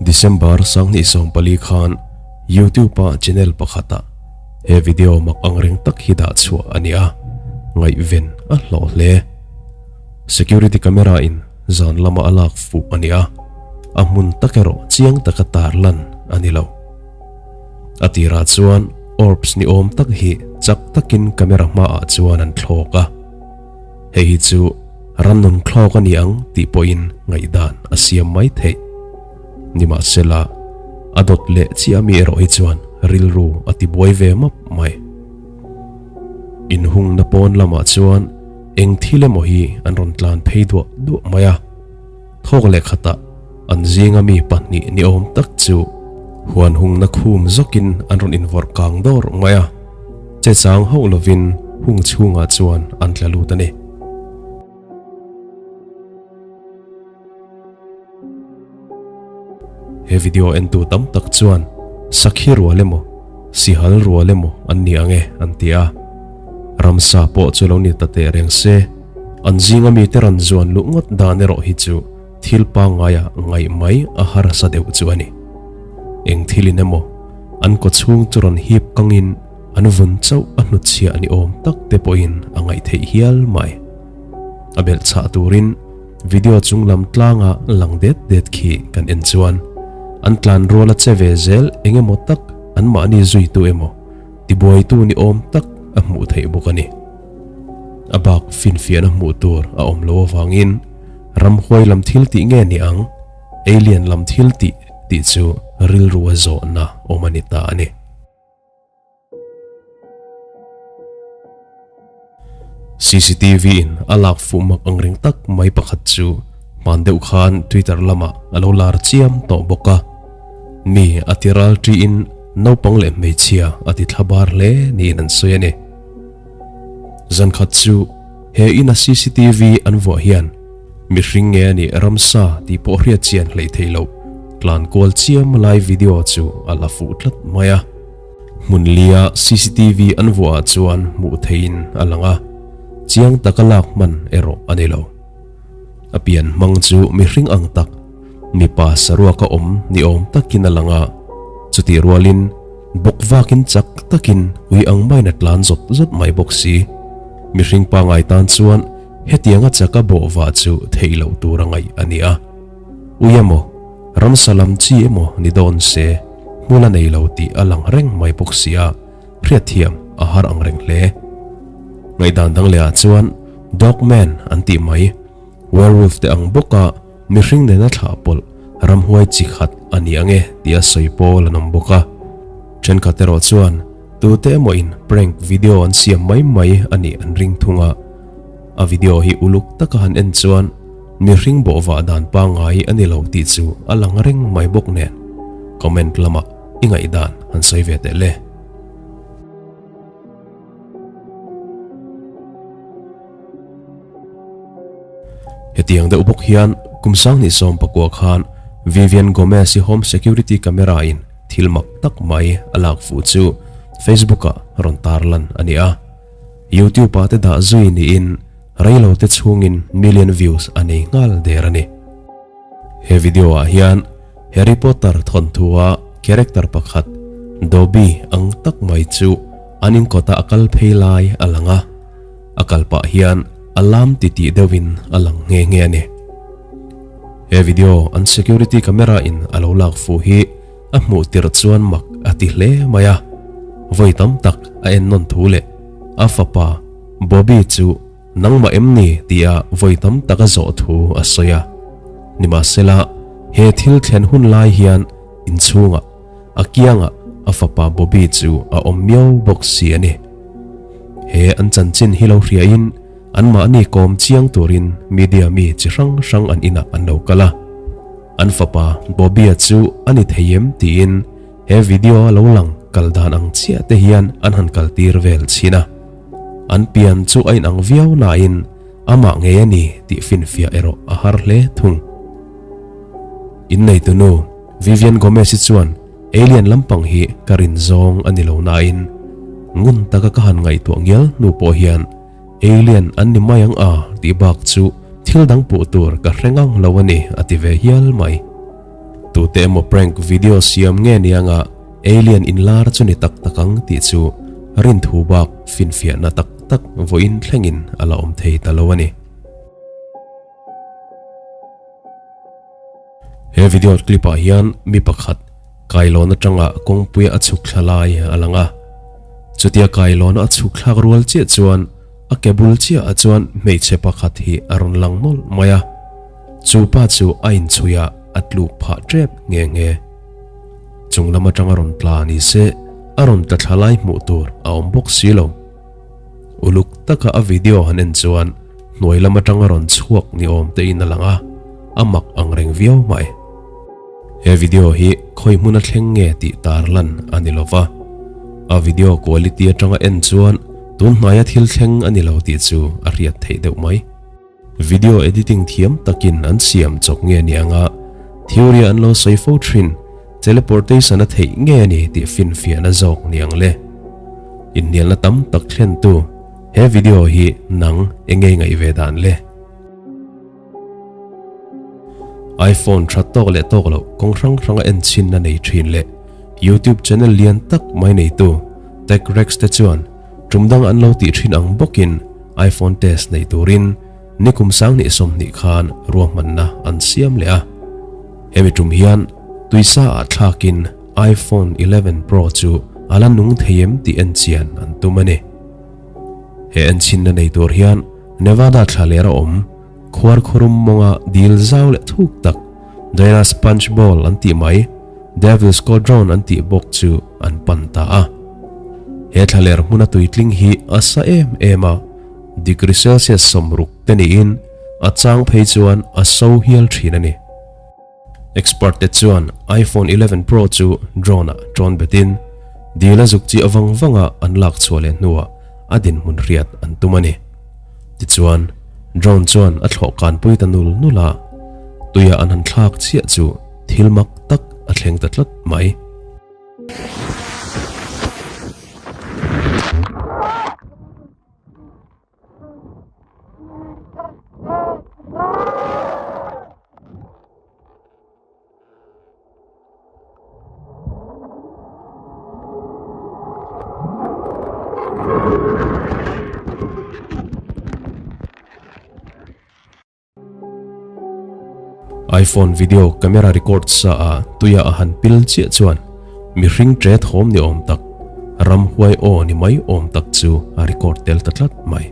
December 2024 khan YouTube-a channel pakhata he video mak angreng tak hi dah chhuah a ni a, ngaihven a hlawh hle. Security camera in zan lama a lak fuh a ni a, a hmun tak erawh chiang taka tarlan a ni lo. A tirah chuan orbs ni awm tak hi chak takin camera hmaah chuan an thlawk a, hei hi chu rannun thlawk a ni ang tih pawhin ngaihdan a siam mai theih. Nimahsela, a dawt leh chiah mi erawh hi chuan rilru a tibuai ve map mai. Inhungna pawn lamah chuan eng thil emaw hi an rawn tlan phei duah duah mai a, thawk leh khatah an zinga mi pahnih ni awm tak chu huan hungna khum zawkin an rawn invawrh kang dawr mai a, che chang hauh lovin hung chhungah chuan an tla lut a ni. He video entu tam tak chuan sakhi rual emaw, sihal rual emaw an ni ang e an ti a. Ramsa pawh chu lo ni ta teh reng se, an zinga mite rawn zuan luh ngawt dan erawh hi chu thil pangngaia ngaih mai a harsa deuh chu a ni. Eng thilin emaw an kawchhung chu rawn hip kangin an vun chauh a hnutchhiah ni awm tak te pawhin a ngaih theih hial mai. A belhchhah turin video chung lam tlanga lang det det khi kan en chuan an tlan rual a che ve zel eng emaw tak an mahni zuitu emaw tibuaitu ni awm tak a hmuh theih bawk a ni. A bak finfiahna hmuh tur a awm lo avangin ramhuai lam thil tih nge ni ang, alien lam thil tih tih chu rilru a zawhna awm a ni ta a ni. CCTV in a lak fuh mak ang reng tak mai pakhat chu hman deuh khan Twitter lamah a lo lar chiam tawh bawk a. Mi a ti ral ṭiin naupang leh hmeichhia a ti thla bar hle niin an sawi a ni. Zan khat chu he ina CCTV an vuah hian mihring nge a nih ramsa tih pawh hriat chian hleih theih loh tlan kual chiam lai video chu a la fuh tlat mai a. Hmun lia cctv an vuahah chuan hmuh theihin a lang a, chiang taka lak hman erawh a ni lo. A pian hmang chu mihring ang tak, mipa saruaka awm ni awm takin a lang a, chutih rualin bawk vakin chak takin ui ang maiin a tlan zawt zawt mai bawk si. Mihring pangai tan chuan hetianga chaka bawhvah chu theih loh tur a ngaih a ni a. Ui emaw, ramsa lam chi emaw ni dawn se, hmul a nei lo tih a lang reng mai bawk si a, hriatthiam a har ang reng hle. Ngaihdan dang lehah chuan Dogman an tih mai, werewolf te ang bawka mihring nena thlah pawlh ramhuai chi khat a ni ang e tia sawi pawl an awm bawk a. Thenkhat erawh chuan tute emaw in prank video an siam mai mai a nih an ring thung a, a video hi uluk taka han en chuan Mihring bawhvah dan pangngai a ni lo tih chu a lang reng mai bawk nen comment lamah i ngaihdan han sawi ve teh le. Hetiang deuh bawk hian kum sanghnih 19 khan Vivian Gomez-i home security camera in thil mak tak mai a lak fuh chu Facebook-ah rawn tarlan a ni a. YouTube-ah te dah zui niin Reilo te chhungin million views a nei nghal der a ni. He video ah hian Harry Potter thawnthua character pakhat Dobby ang tak mai chu an inkawtah a kal phei lai a lang a, a kal pah hian a lam titih deuhin a lang nghe nghe a ni. He video an security camera in a lo lak fuh hi a hmuh tirh chuan mak a ti hle mai a, vawi tam tak a en nawn thu leh a fapa Bobby chu nangmah em ni tia vawi tam tak a zawh thu a sawi a. Nimahsela, he thil thlen hun lai hian inchhungah, a kiangah a fapa Bobby chu a awm miau bawk si a ni. He an chanchin hi lo hriain anmahni kawm chiang turin media mi chi hrang hrang an inah an lo kal a. An fapa Bobby-a chu a ni thei em tiin He video a lo lang kal dan ang chiah te hian an han kal tir vel chhin a. An pian chu a inang viau nain amah ngei a ni tih finfiah erawh a har hle thung. Inneitu nu Vivian Gomez-i chuan alien lampang hi ka rin zawng a ni lo nain Ngun taka ka han ngaihtuah ngial hnu pawh hian alien an ni mai ang a tih bak chu thil dang puh tur ka hre ngang lo a ni a ti ve hial mai. Tute emaw prank video siam nge ni anga alien inlar chu ni tak tak ang tih chu rinthu bak finfiahna tak tak vawiin thlengin a la awm thei ta lo a ni. He video clip ah hian mi pakhat kailawn atanga kawngpuia a chhuk thla lai a lang a. Chutia kailawn a chhuk thlak rual chiah chuan a ke bul chiah ah chuan hmeichhe pakhat hi a rawn lang nawlh mai a. Chu pa chu a inchhui a, a tluk phah tep nghe nghe. Chung lam atanga rawn tla ni se a rawn tla thla lai hmuh tur a awm bawk si lo. Uluk taka a video han en chuan hnuai lam atanga rawn chhuak ni awm te in a lang a, a mak ang reng viau mai. He video hi khawi hmun a thleng nge tih tar lan a ni lova, a video quality atanga en chuan tun hnaia thil thleng a ni lo tih chu a hriat theih deuh mai. Video editing thiam takin an siam chawp nge ni anga theory an lo sawi fo thin, teleportation a theih nge ni tih finfiahna zawk ni ang le. Inhnialna tam tak thlentu he video hi nang enge ngaih ve dan le? iPhone tha tawk leh tawk loh kawng hrang hranga en chhinna nei thin leh YouTube channel lian tak mai neitu TechRex te chuan Tum dang an lo tih thin ang bawkin iPhone test nei turin nikum sanghnih 20 khan ruahmanna an siam leh a. Hemi tum hian tuisa ah thlakin iPhone 11 Pro chu a la nung thei em tih en chian an tum a ni. He enchinna nei tur hian Nevada thla lera awm khuarkhurum mawnga dil zau leh thuk tak Diana Sponge Bowl an tih mai, Devil's Cauldron an tih bawk chu an pan ta a. He thlaler hmuna tuitling hi a sa em em a, degree Celsius 60 te niin a chang phei chuan a so hial thin a ni. Expert te chuan iPhone 11 Pro chu drone-ah ṭawn betin dil a zuk chi avang vanga an lak chhuah leh hnuah a dinhmun hriat an tum a ni. Tichuan, drone chuan a thlawh kanpui ta nul nul a, tuia an han thlak chiah chu thil mak tak a thleng ta tlat mai. iPhone video camera record sa a tuia a han pil chiah chuan mihring tre thawm ni awm tak ramhuai aw ni mai awm tak chu a record tel ta tlat mai.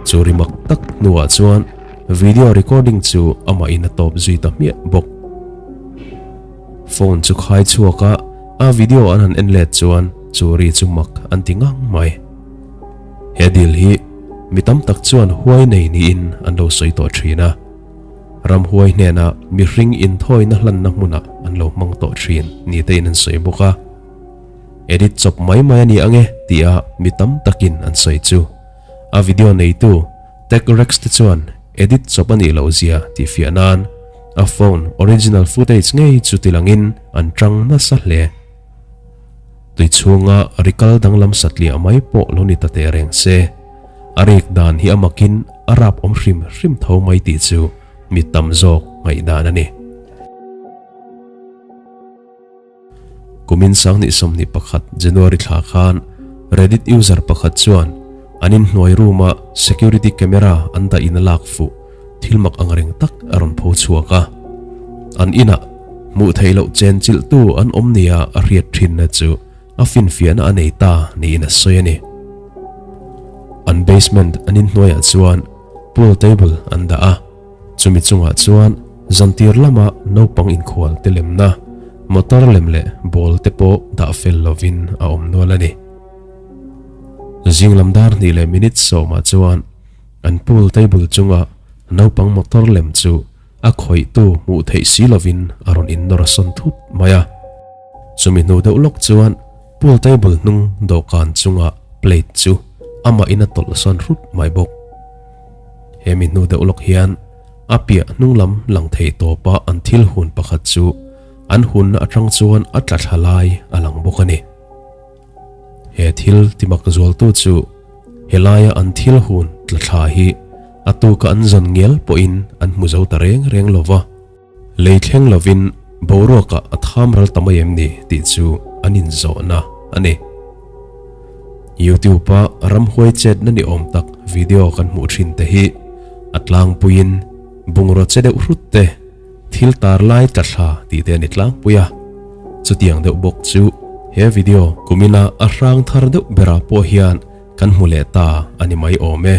Chu ri mak tak hnuah chuan video recording chu amah in a tawp zui ta hmiah bawk. Phone chu khai chhuak a, a video an han en let chuan chu ri chu mak an ti ngang mai. He dil hi mi tam tak chuan huai nei niin an lo sawi tawh thin a. Ramhuai hnena mihring inthawina hlanna hmunah an lo hmang tawh thin ni tein an sawi bawk a. Edit chawp mai mai a ni ang e tia mi tam takin an sawi chu. A video neitu TechRex te chuan edit chawp a nih loh zia tih fiah nan a phone original footage ngei chu tilangin an tang nasa hle. Tui chhunga rikal danglam satliah mai pawh lo ni ta teh reng se. A rek dan hi a makin a rap awm hrim hrim tho mai tih chu mi tam zawk ngaihdan a ni. Kumin 2021 January thla khan Reddit user pakhat chuan an inhnuai room-a security camera an dah in a lak fuh thil mak ang reng tak a rawn pho chhuak a. An inah hmuh theih loh chen chilhtu an awm nia a hriat thinna chu a finfiahna a nei ta niin a sawi a ni. An basement an inhnuaiah chuan pool table an dah a, chumi chungah chuan zantir lama naupang inkhual te lemna motor lem leh ball te pawh dah fel lovin a awm nual a ni. Zing lam dar hnih leh minute sawmah chuan an pool table chunga naupang motor lem chu. A khawihtu hmuh theih si lovin a rawn innawr sawn thut mai a. Chumi hnu deuh lawk chuan pool table hnung dawhkan chunga plate chu amahin a tawlh sawn hrut mai bawk. Hemi hnu deuh lawk hian a piah hnung lam lang thei tawpa an thil hun pakhat chu an hunna atang chuan a tla thla lai a lang bawk a ni. He thil timak zualtu chu helaia an thil hun tla thla hi a tuka an zawn ngial pawhin an hmu zo ta reng reng lo va, lei thleng lovin boruakah a tham ral ta mai em ni tih chu an inzawhna a ni. YouTube-a ramhuai chetna ni awm tak video kan hmuh thin te hi a tlangpuiin bungraw che deuh hrut te, Thil tar lai tla thla tih te a ni tlangpui a, chutiang deuh bawk chu he video kumina a hrang thar deuh berah pawh hian kan hmu leh ta a ni mai awm e.